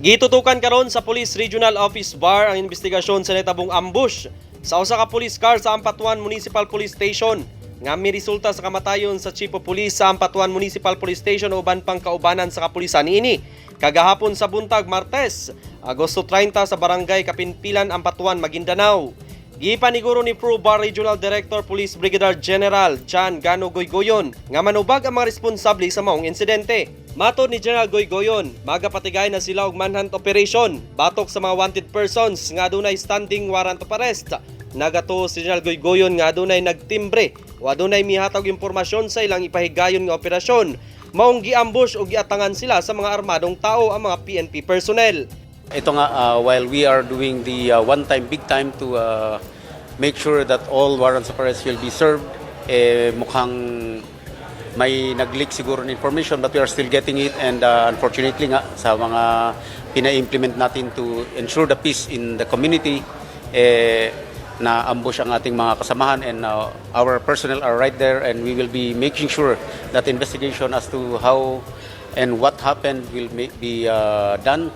Gitutukan karon sa Police Regional Office Bar ang investigasyon sa nahitabong ambush sa usa ka police car sa Ampatuan Municipal Police Station nga miresulta sa kamatayon sa Chief of Police sa Ampatuan Municipal Police Station ug uban pang kaubanan sa kapulisan niini. Kagahapon sa buntag, Martes, Agosto 30, sa Barangay Kapinpilan, Ampatuan, Maguindanao. Gipaniguro ni Pro Bar Regional Director Police Brigadier General John Gano Goygoyon nga manubag ang mga responsable sa maong insidente. Matod ni General Goygoyon, magapatigayon na sila og manhunt operation batok sa mga wanted persons nga adunay standing warrant of arrest. Nagatuo si General Goygoyon nga adunay nagtimbre o adunay mihatag impormasyon sa ilang ipahigayon nga operasyon. Maong giambush o giatangan sila sa mga armadong tao ang mga PNP personnel. Ito nga, while we are doing the one time, big time to make sure that all warrants of arrest will be served, eh, mukhang may nag-leak siguro ng information, but we are still getting it and unfortunately nga, sa mga pina-implement natin to ensure the peace in the community, eh, na ambush ang ating mga kasamahan and our personnel are right there and we will be making sure that investigation as to how and what happened will be done.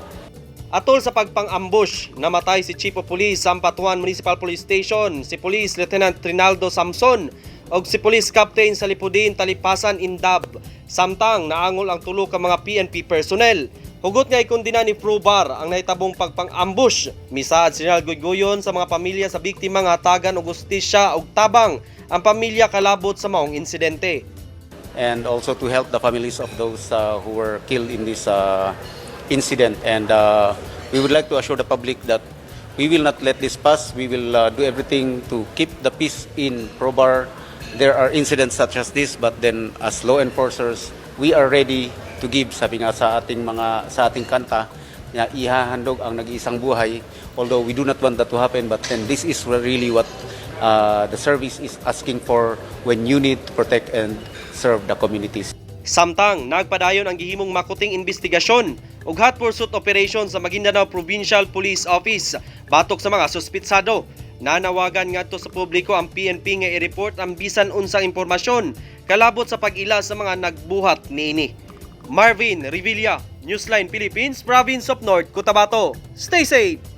Atol sa pagpang-ambush, namatay si Chief of Police sa Ampatuan Municipal Police Station, si Police Lieutenant Trinaldo Samson, ug si Police Captain Salipudin Talipasan Indab. Samtang naangol ang tulo ka mga PNP personnel. Hugot nga ikondena ni Probar ang nahitabong pagpang-ambush. Misaad si General Goygoyon sa mga pamilya sa biktima nga hatagan og hustisya ug tabang ang pamilya kalabot sa maong insidente. And also to help the families of those who were killed in this incident. And we would like to assure the public that we will not let this pass. We will do everything to keep the peace in Probar. There are incidents such as this, but then as law enforcers, we are ready to give, sabi nga sa ating kanta, na ihahandog ang nag-iisang buhay. Although we do not want that to happen, but then this is really what the service is asking for when you need to protect and serve the communities. Samtang nagpadayon ang gihimong makuting investigasyon ug hot pursuit operation sa Maguindanao Provincial Police Office batok sa mga suspitsado. Nanawagan ngadto sa publiko ang PNP nga i-report ang bisan unsang impormasyon kalabot sa pag-ila sa mga nagbuhat niini. Marvin Revilla, Newsline Philippines, Province of North Cotabato. Stay safe!